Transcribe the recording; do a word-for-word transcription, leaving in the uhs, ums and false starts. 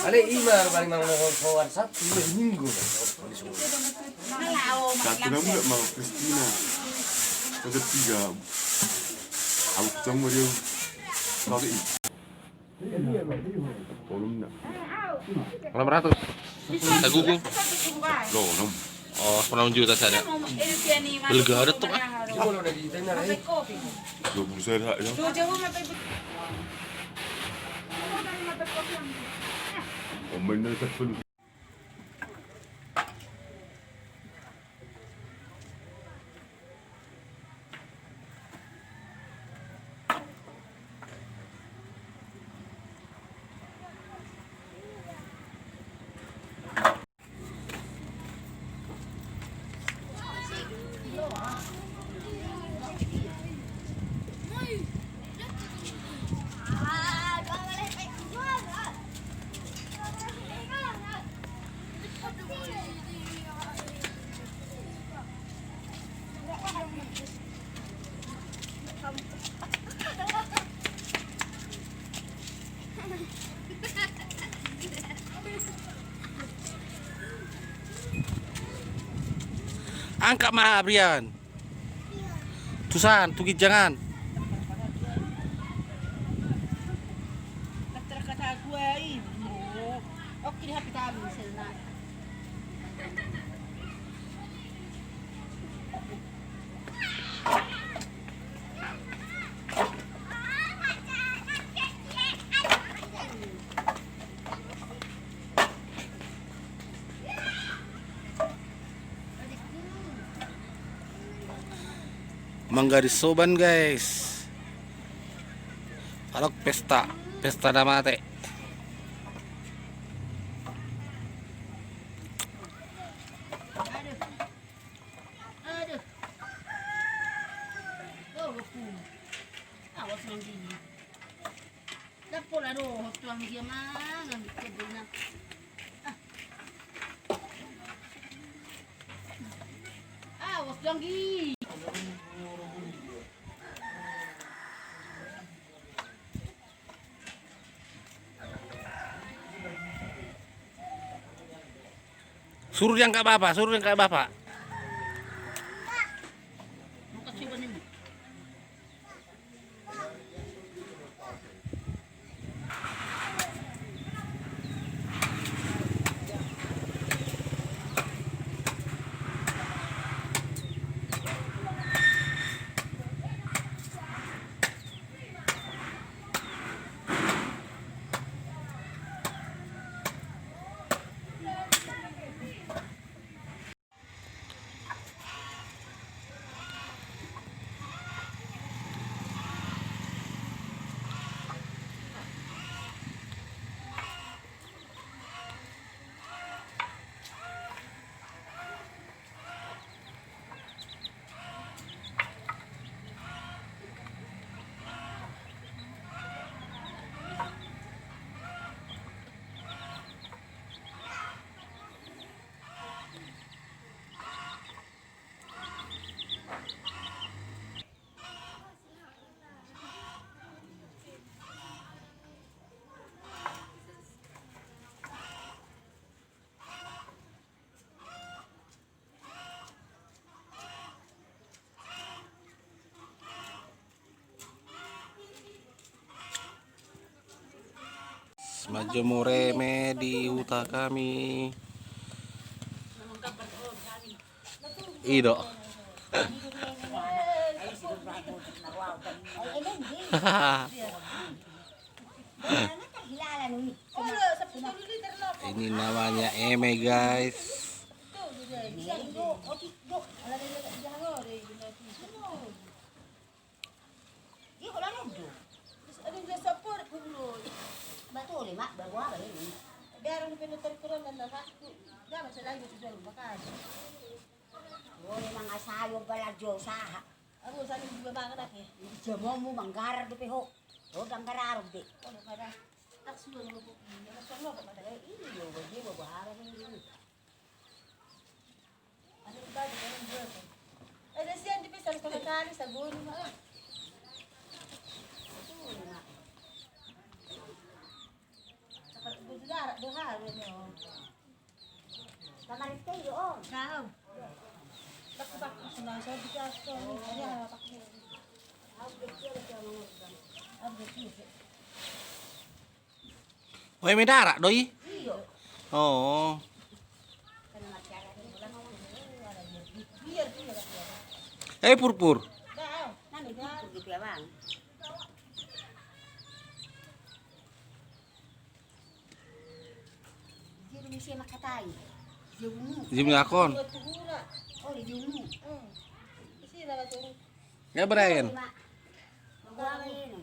Ale, ima paling mangan di luar Sabtu, ima di Minggu. Satu na mula ma Kristina. Satu tiga. Aku kecam dia. Kau ini. Kolom na. Enam ratus. Sagugu. Lo, enam. Oh, enam juta sada. Lega ada tuh, ah. Dua puluh saya hak ya. Pemain dari sepuluh. Angkat ma, Brian. Tusan, tu ginjangan. Manggadis soban, guys. Adong pesta, pesta na mate. Ndang pola dohot tu anggia mangan di kebunna. Ah. Awas tu anggi. Suruh diangkat bapak, suruh diangkat bapak. Manjomur eme di huta kami. I do. Ini namanya eme, guys. Olo, mangasayo balajo saha. Abo saling juga mangan ake. Di jamomu manggarar dope ho. Ho manggarar dope. Olo, pada. Tak sudah mau buku. Ya, tak sudah mau buku. Eh, ini lo bagi mau baharan ini. Ada di baju kan dua tuh. Eh, ada sian di pisang sama kali sabun. Dapat butuh darah dua hari no. Kamarin kayo, oh. Kau. Bakku-bakku semua, saya bisa, saya ini, saya bakku. Aku kecil, saya mau. Aku kecil. Oh, eme darak do i? Iyo. Oh. Eh, purpur. Nang di purpur gitu ya, Bang. Dia dulu isi makatai. Dia unu. Dia punya akun. Oh, dia unu. Ya, Brian. Bawa ini.